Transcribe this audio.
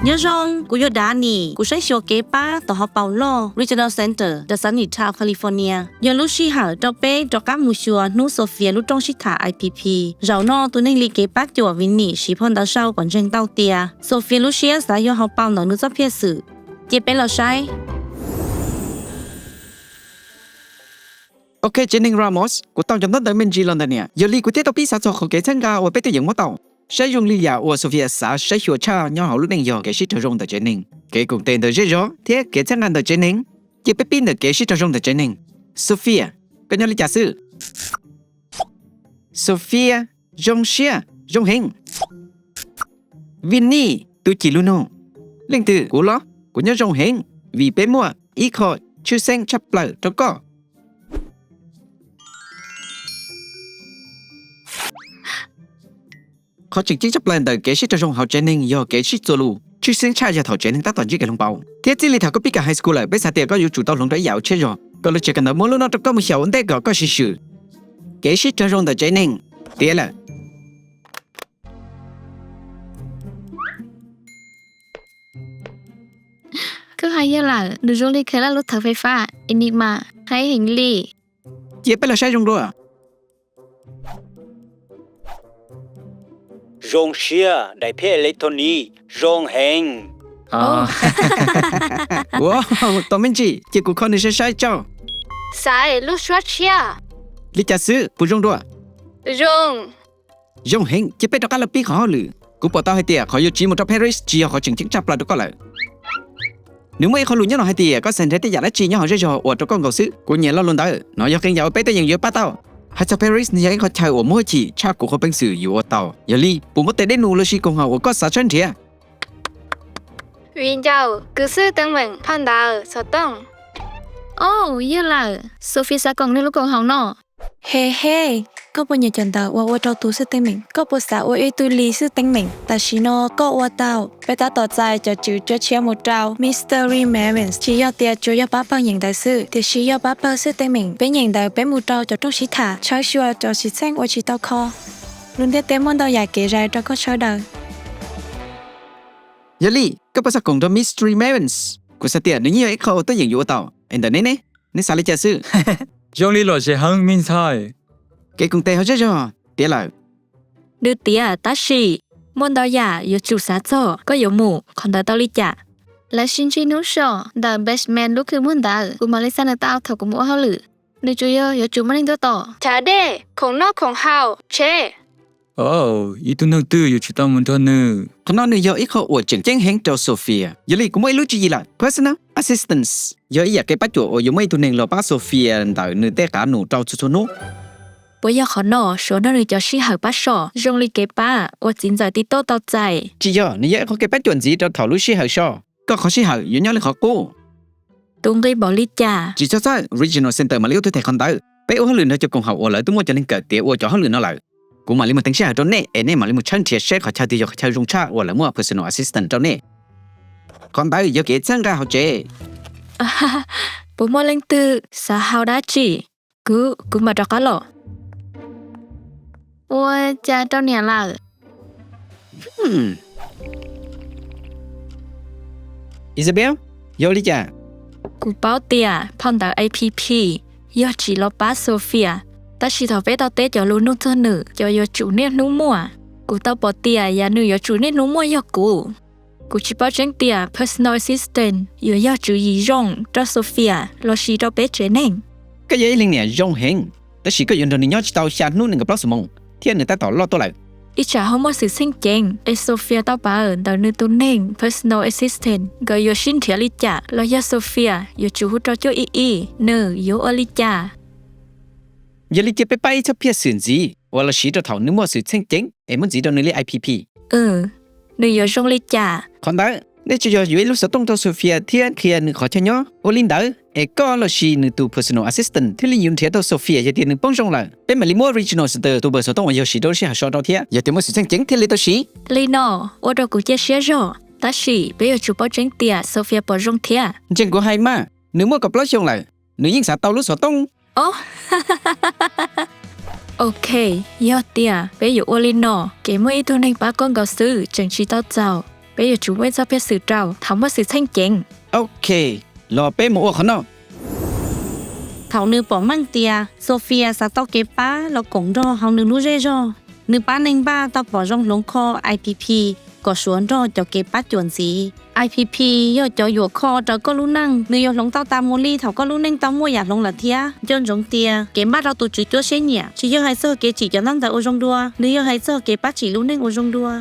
Nyob zoo, kuv yog Danny, kuv saib xyuas kev pab tom hauv paus loj Regional Center nram Sunnytown, California. Yog lub sij hawm rau peb rov qab mus xyuas hnub Sophia lub rooj sib tham I P P. Zaum no tus neeg li kev pab cuam Vinny siv phau ntawv sau kom ntseeg tau tias Sophia lub siab xav yog hauv paus ntawm nws txoj phiaj xwm. Cia peb los saib. Ok, tsev neeg Ramos, kuv tau cov ntaub ntawv me ntsis los ntawm niam, yog li kuv thiaj tau pib xav txog qhov kev txhawb nqa uas peb twb yeej muab tau. Saib zoo li yam uas Sophia xav saib xyuas tshaj nyob hauv lub neej yog kev sib raug zoo ntawm tsev neeg, kev koom tes ntawm zej zog thiab kev txhawb nqa ntawm tsev neeg. Cia peb pib ntawm kev sib raug zoo ntawm tsev neeg. Sophia, koj nyob li cas xwb? Sophia, zoo siab, zoo heev. Vinny, tus cim lus nug. Leej twg, kuv los? Kuv nyob zoo heev vim peb muaj ib qho tshwj xeeb tshaj plaws rau koj. Qhov tseem ceeb tshaj plaws ntawm kev sib raug zoo hauv tsev neeg yog kev sib txuas lus, tshwj xeeb tshaj yog thaum tsev neeg tab tom ntsib kev hloov pauv. Thiab txij li thaum koj pib kawm high school lawm, peb xav tias koj yuav tsum tau hloov rau ib yam uas tsheb zog. Koj lub tsev kawm ntawv muaj lub no rau koj mus xyaum ua ntej kom koj siv swm. Kev sib raug zoo ntawm tsev neeg tiav lawm. Koj hais yog lawm, nws zoo li khaws laj lub thawv fais fab Enigma, hais heev li. Cia peb los saib zoo dua. Zoo siab, daim phiaj electronic zoo heev. Ua, tau me ntsis, cia kuv kho nws saib saib tso. Xaiv lub suab tshiab. Li cas xwb, puas zoo dua? Zoo. Zoo heev, cia peb rov qab los pib qhov hauj lwm. Kuv pom tau hais tias qhov yuav tsiv mus rau Paris tsis yog qhov tseem ceeb tshaj plaws rau koj lawm. Nws muaj ib qho lus nyob no hais tias koj xav nrhiav tej yam dab tsi nyob hauv zej zog uas rau koj nkaus xwb. Kuv nyiam lo lus ntawd, no yog qee yam uas peb twb yeej yuav pab tau. Hais txog Paris, nws yog ib qho chaw uas muaj hwj chim tshaj kuv qhov peev xwm yuav ua tau. Yog li, puas muaj tej dej num lossis koom haum uas koj xav tshawb nrhiav? Viv ncaus, kwv xwb teeb meem, phau ntawv, xov tooj. Au, yog lawm, Sophia xav koom nws lub koom haum no. He he, koj puas nyiam cov ntawv uas ua rau tus xwb teeb meem? Koj puas xav ua ib tug li xwb teeb meem? Tam sim no koj ua tau. Peb tab tom txais cov tswv tshiab mus rau Mystery Maven, tsis yog tias tsuas yog pab pawg nyeem ntawv xwb, tiam sis yog pab pawg xwb teeb meem. Peb nyeem ntawv peb mus rau cov rooj sib tham, tshawb xyuas cov xwm txheej uas tsis tau kho. Lub ntiaj teb muaj ntau yam kev zais rau koj sawv daws. Yog li, koj puas xav koom nrog Mystery Mavens? Kuv xav tias nws yeej yog ib qho uas tuaj yeem yuav ua tau. Es ntawm neb ne? Neb xav li cas xwb? Zoo li lom zem heev me ntxhais. Kev koom tes hauv zej zog tiav lawm. Nws tiav tab sis muaj ntau yam yuav tsum xav txog. Koj yuav mus qhov ntawd tau li cas? Lawv sib ntsib hnub so ntawm basement lub khw muag ntawd, kuv mam li xa nws tau thaum kuv mus ua hauj lwm. Nws tsuas yog yuav tsum muaj neeg tuaj tos, chav dej, khoom noj khoom haus, tsheb. Ib tug neeg twg yuav tsum tau mus nrog nws. Qhov no nws yog ib qho uas tseem ceeb heev rau Sophia. Yog li kuv muaj ib lub tswv yim lawm. Personal assistance yog ib yam kev pab cuam uas yuav muaj ib tug neeg los pab Sophia ntawm nws tej qav num rau txhua txhua hnub. Puas yog qhov no suav nrog nws cov sij hawm pab so zoo li kev pab uas txiv ntxawm TikTok tau txais? Tsis yog, nws yog ib qho kev pab cuam ntxiv rau thaum lub sij hawm so. Koj qhov sij hawm yuav nyob li qhov qub. Tus nqi npaum li cas? Tsis txhob txhawj, Regional Center mam li ua tuag them qhov ntawd. Peb ua hauj lwm nrog cov koom haum uas lawv twb muaj cov neeg kawm tiav ua cov hauj lwm no lawm. Kuv mam li mus teev sij hawm rau nej es nej mam li mus tshawb nrhiav seb qhov chaw twg yog qhov chaw zoo tshaj uas lawv muaj personal assistant rau nej. Qhov ntawd yog kev txhawb nqa hauv tsev. Puas muaj leej twg xav haus dab tsi? Kuv, kuv mam rov qab los. Ua cas rau niam lawm? Isabel, yog li cas? Kuv paub tias phau ntawv A P P yog tsim los pab Sophia, tab sis thaum peb tau teb cov lus nug txog nws cov yuav tsum niaj hnub muaj, kuv tau pom tias yam nws yuav tsum niaj hnub muaj yog kuv. Kuv tsis paub tseeb tias personal assistant yuav yog tswv yim zoo rau Sophia lossis rau peb tsev neeg. Koj yog ib leej niam zoo heev, tab sis koj yuav nrog nws nyob tsis tau xya hnub nees nkaum plaub xuab moos, thiab nws tab tom loj tuaj lawm. Ib tsam ho muaj xwm txheej ceev es Sophia tau pawv ntawm nws tus neeg personal assistant, nkawd yuav sib nrhiav li cas los yog Sophia yuav tsum hu rau cuaj ib ib, nws yuav ua li cas? Yog li cia peb pab ib txoj phiaj xwm ntxiv uas los siv rau thaum nws muaj xwm txheej ceev es muab ntxiv rau nws li I P P. Nws yuav zoo li cas? Qhov ntawd, nej tsuas yog yuav ib lub xov tooj rau Sophia thiab qhia nws qhov chaw nyob. Ua li ntawd es koj lossis nws tus personal assistant thiaj li yuav nrhiav tau Sophia yog tias nws poob zoo lawm. Peb mam li muab Regional Center tus npawb xov tooj uas yog siv rau lub sij hawm so rau thiab, yog tias muaj xwm txheej ceev thiaj li tau siv. Li no ua rau kuv cia siab zog, tab sis peb yuav tsum paub tseeb tias Sophia puas zoo thiab. Ntseeg kuv hais mas, nws muaj kaum plaub xyoos lawm, nws yeej xav tau lub xov tooj. Ob, ok, yog tias peb yuav ua li no, ces muaj ib tug neeg pab koj nkaus xwb tseem tsis tau txaus. Peb yuav tsum muaj ib txoj peev xwm rau thaum muaj xwm txheej ceev. Ok, los peb mus ua qhov no. Thaum nws pom meej tias Sophia xav tau kev pab los koom nrog hauv nws lub zej zog, nws pab neeg npaj tau pom zoo hloov kho I P P kom suav nrog cov kev pab cuam ntxiv. I P P yog cov yuam kho raws koj lub neej, nws yuav hloov tau tas mus li thaum koj lub neej tau muaj yam hloov lawm thiab. Nco ntsoov tias kev npaj rau tus Tswv Cuab Siab Nyiam tsis yog hais txog kev tsim cov ntaub ntawv ua zoo dua, nws yog hais txog kev pab tsim lub neej ua zoo dua.